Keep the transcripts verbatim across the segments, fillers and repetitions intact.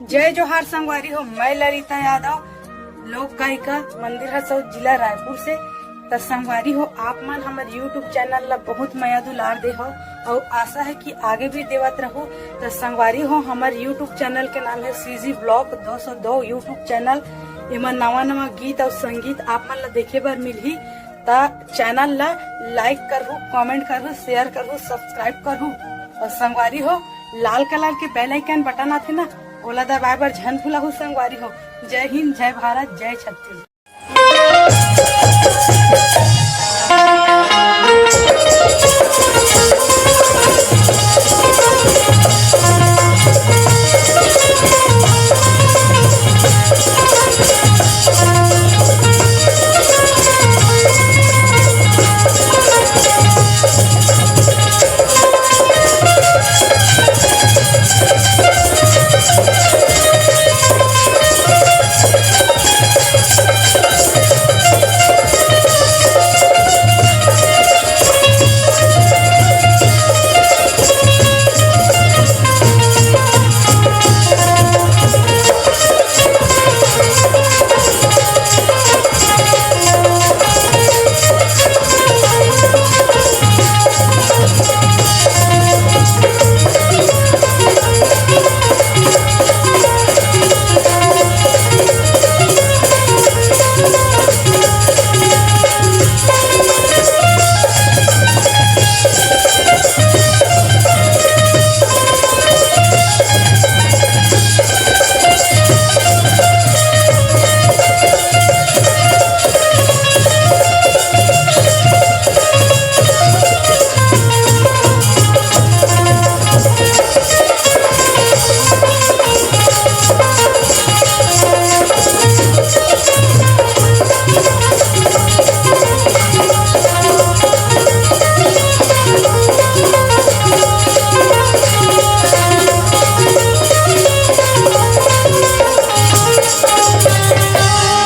जय जोहार संगवारी हो, मैं ललिता यादव, लोक गायिका, मंदिर हसौद, जिला रायपुर से। त संगवारी हो, आप मन हमर YouTube चैनल ला बहुत मया दुलार दे हो, अउ आशा है कि आगे भी देवत रहो। त संगवारी हो, हमर YouTube चैनल के नाम है CG Vlog दो सौ दो YouTube चैनल। एमा नवा नवा गीत अउ संगीत आप मन ला देखे बर मिलही। त चैनल ला लाइक करहु, कमेंट करहु, शेयर करहु, सब्सक्राइब करहु। अउ संगवारी हो, लाल कलर के बेल आइकन बटन आथे ना, ओला दबाए बर झन भुलाहू संगवारी हो। जय हिंद, जय भारत, जय छत्तीसगढ़।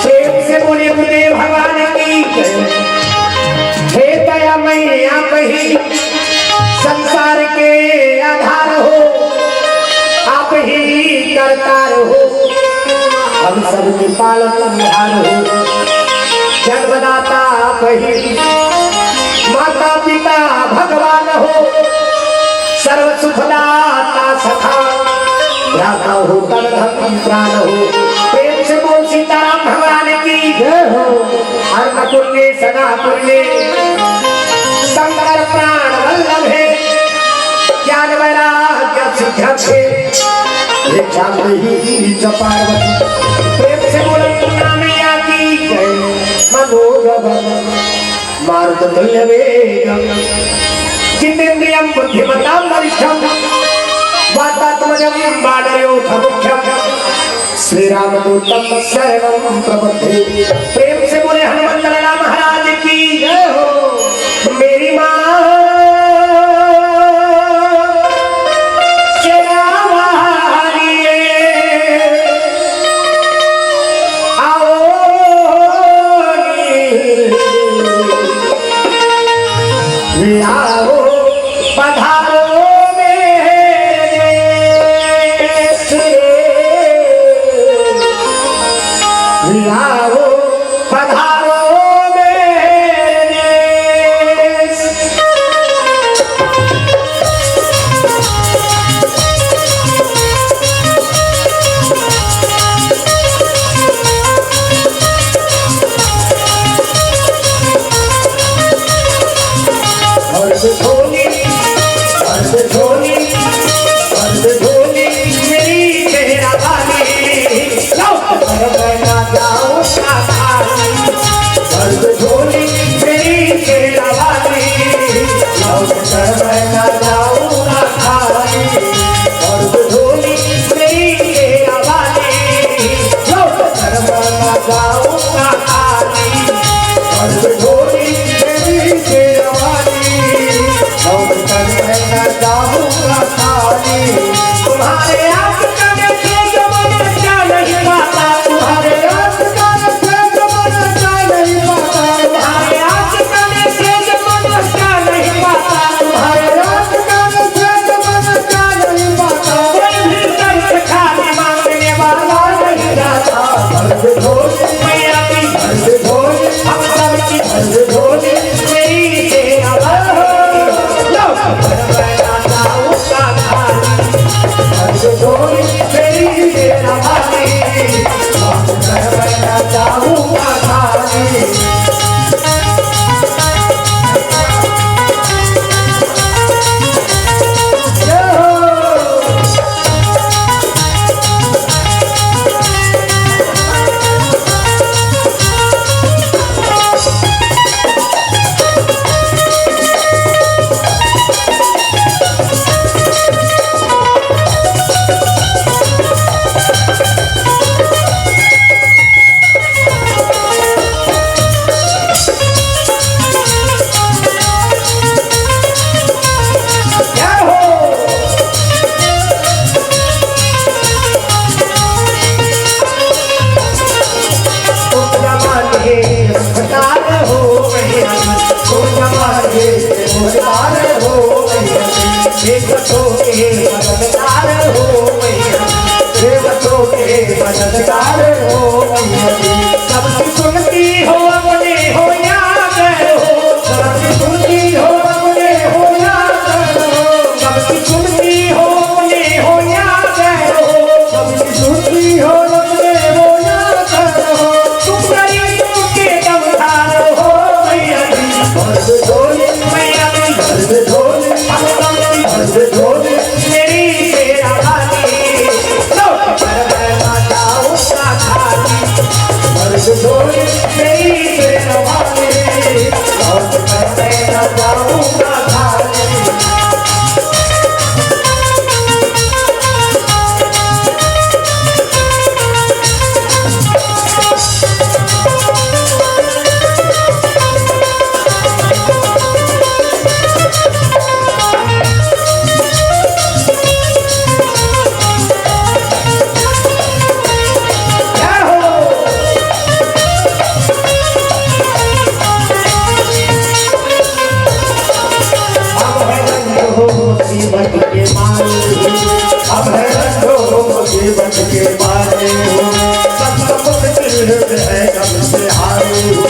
प्रेम से बोलिए गुरुदेव भगवान की जय। हे दयामय आप ही संसार के आधार हो, आप ही करतार हो, हम सबके पालनहार हो। जन्मदाता आप ही, माता पिता भगवान हो, सर्व सुखदाता सखा, भ्राता हो तन धन प्राण हो। प्रेम से बोल सीताराम भगवान की जय हो। हर नकुल ने सदा पुर में शंकर प्राण वल्लभ है, ज्ञान वैराग्य सिद्ध है, भिक्षा ही च पार्वती। प्रेम से बोल अन्नपूर्णा मैया की जय। मनोरथ मारुत तुल्य वेगम जितेंद्रियम बुद्धिमताम वरिष्ठम वातात्मजम वानरयोध मुख्यम श्री रामदूतम शरणम प्रपद्ये। प्रेम से बोले हनुमंत लाला महाराज की जय हो। मेरी माँ शेरा वाली आओ रे, आओ, पधारो मेरे देश रे। आओ, पधारो मेरे देश। हर्ष ध्वनि, हर्ष ध्वनि, हर्ष ध्वनि, मेरी शेरा वाली। लो, मैं ना जाऊं मेरी तेरा भाई, बात कर मैं ना जाऊंगा खाली। जय हो। सबकी सुनती हो अपने हो या गैर हो, सबकी सुनती हो अपने हो या गैर हो, सबकी सुनती हो अपने हो या गैर हो, सबकी सुनती हो अपने हो या गैर हो। तुम गरीब के दमदार हो मैया जी, भर दे झोली मैया जी, भर दे झोली, भर दे झोली मेरी तेरा वाली। लो, पर मैं ना जाऊंगा खाली। भर दे झोली मेरी तेरा वाली। लौट कर मैं ना जाऊंगा खाली। अब है रंगो मुसीबत के मारे हो, अब है रंगो मुसीबत के मारे हो, सब मुश्किल है गम से हारे हो,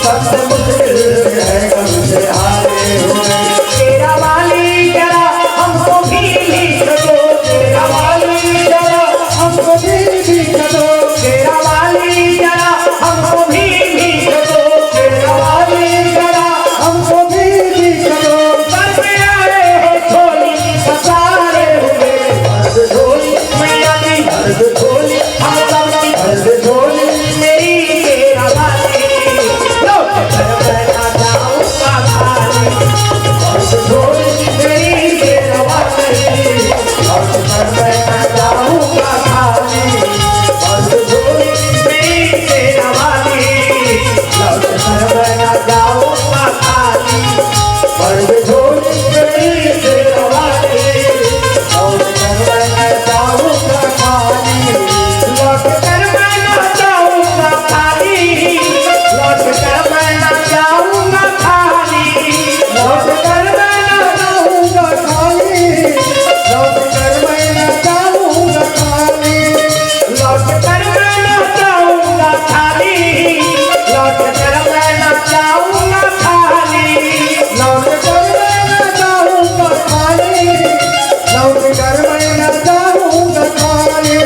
सब मुश्किल है गम से हारे हो। तेरा वाली जरा हमको भी भीख दो, तेरा वाली जरा हमको भी भीख दो, तेरा वाली जरा हमको भी भीख दो, तेरा वाली जरा हमको भी भीख दो। सर पे आए हो झोली पसारे हुए, भर दे झोली मैया की, भर दे झोली, हम सब की भर दे झोली मेरी तेरा वाली। लो, मैं ना जाऊंगा खाली, भर दे झोली मेरी तेरा वाली। लौट कर मैं ना जाऊंगा खाली, लौट कर मैं ना जाऊंगा खाली, लौट कर मैं ना जाऊंगा खाली, लौट कर मैं ना जाऊंगा खाली, लौट कर मैं ना जाऊंगा खाली, लौट कर मैं ना जाऊंगा खाली, लौट कर मैं ना जाऊंगा खाली।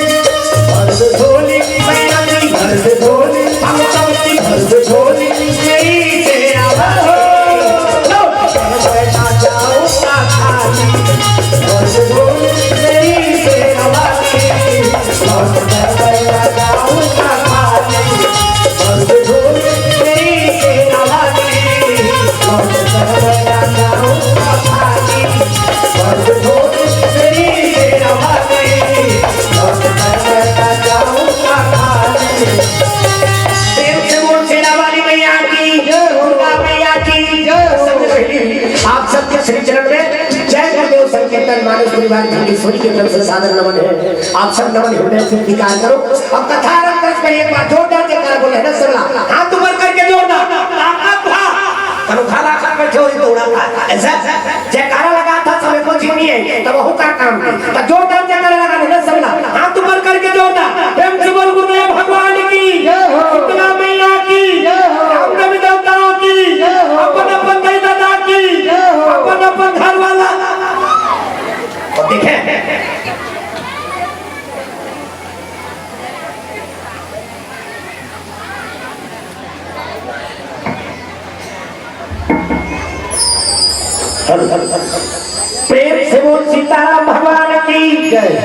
भर दे झोली मैया की, भर दे झोली, हम सबकी भर दे झोली, मेरी तेरा वाली। लौट कर मैं ना जाऊंगा खाली। भर दे झोली, मेरी तेरा वाली। लौट कर मैं ना जाऊंगा खाली। भर दे झोली, मेरी तेरा वाली। लौट कर मैं ना जाऊंगा खाली। भर दे झोली, मेरी तेरा वाली। लौट कर मैं ना जाऊंगा खाली। प्रेम से बोल शेरा वाली मैया की, जय हो। दुर्गा मैया की, जय हो। सबसे पहले आप सबके श्री चरण में जय गुरुदेव संकीर्तन मानस परिवार खंडेश्वरी की तरफ से सादर नमन है। आप सब नमन हृदय से स्वीकार करो। अब कथा आरंभ करने से पहले एक बार जोरदार जयकारा बोले, है ना, सबला? हाथ ऊपर करके जोरदार। ताकत था। करो खाला खा बैठे हो, ये तो उड़ा था। ऐसा जयकारा लगा था, सब एको झिमी है, तब वहू का काम की। तो जोरदार जयकारा लगा देना सबला। हाथ ऊपर करके जोरदार। प्रेम से बोल गुरुदेव भगवान की। जय हो। शीतला मैया की। जय हो। रामदेव देवताओं की। जय हो। अपन अपन दाई दादा की। जय हो। अपन अपन घर वाला। और देखें, प्रेम से बोल सीताराम भगवान की जय।